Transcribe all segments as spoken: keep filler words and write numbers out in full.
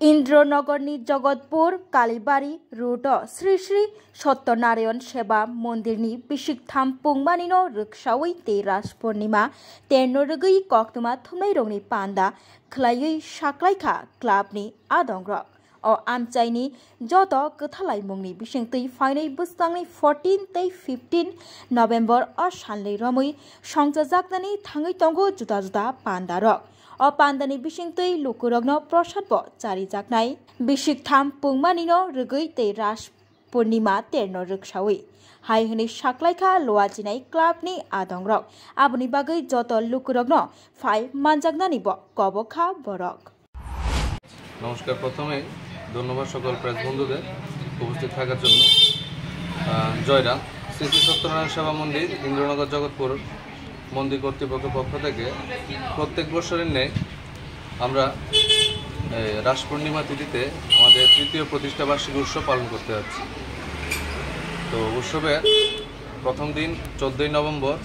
Indronogorni Jogotpur Kalibari road-o Sri Sri Satyanarayan Seva Mondirni bisik tham pungmanino rwksawi tei Ras Purnima terno rwgwi koktwma thumnairokni panda khwlaiwi saklaikha clubni adongrok. O amchaini joto kwthalaimungni bisingtwi phainai bwswkangni fourteen tei fifteen November o salni romwi songchajaknani thangwi tongo juda juda pandarok. O pandani bisingtwi lukurokno prosadbo charijaknai. Bisik tham pungmanino rwgwi tei Ras Purnima terno rwksawi hai hwnwi saklaikha luachinai clubni adongrok. Aboni bagwi joto lukurokno phai manjaknanibo kobokha borok. নমস্কার। প্রথমেই ধন্যবাদ সকল প্রেস বন্ধুদের উপস্থিত থাকার জন্য। আহ, জয়রাম। শ্রী শ্রী সত্যনারায়ণ সেবা মন্দির, ইন্দ্রনগর, জগৎপুর মন্দির কর্তৃপক্ষের পক্ষ থেকে প্রত্যেক বছরের ন্যায় আমরা এই রাস পূর্ণিমা তিথিতে আমাদের তৃতীয় প্রতিষ্ঠা বার্ষিকী উৎসব পালন করতে যাচ্ছি। তো উৎসবের প্রথম দিন চোদ্দই নভেম্বর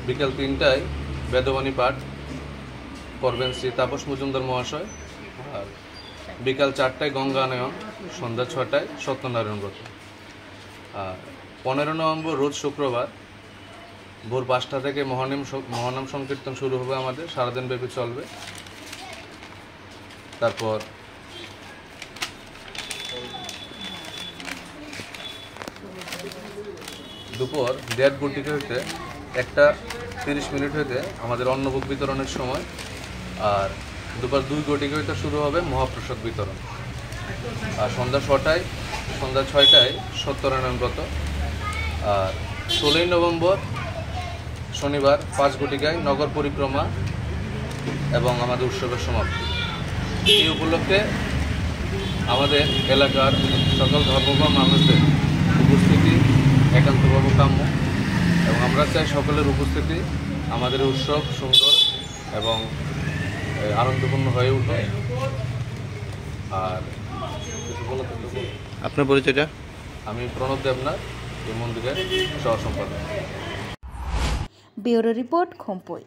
বিকেল তিনটায় বেদবাণী পাঠ করবেন শ্রী তাপস মজুমদার মহাশয়। আর বিকাল চারটায় গঙ্গা আনয়ন, সন্ধ্যা ছটায় সত্যনারায়ণ ব্রত। আর পনেরো নভেম্বর রোজ শুক্রবার ভোর পাঁচটা থেকে মহানিম স-, মহানাম সংকীর্তন শুরু হবে আমাদের, সারাদিন ব্যাপী চলবে। তারপর দুপুর দেড় ঘটিকা হইতে একটা তিরিশ মিনিট হইতে আমাদের অন্নভোগ বিতরণের সময়, আর দুপুর দুই ঘটিকা হইতে শুরু হবে মহাপ্রসাদ বিতরণ। আর সন্ধ্যা ছটায়, সন্ধ্যা ছয়টায় সত্যনারায়ণ ব্রত। আর ষোলোই নভেম্বর শনিবার পাঁচ ঘটিকায় নগর পরিক্রমা এবং আমাদের উৎসবের সমাপ্তি। এই উপলক্ষে আমাদের এলাকার সকল ধর্মপ্রাণ মানুষদের উপস্থিতি একান্তভাবে কাম্য এবং আমরা চাই সকলের উপস্থিতি আমাদের উৎসব সুন্দর এবং, এ, আনন্দপূর্ণ হয়ে উঠুক। আর কিছু বলার থাকলে বলুন। আপনার পরিচয়টা? আমি প্রণব দেবনাথ, এই মন্দিরের সহ সম্পাদক। Bureau report, Khumpui.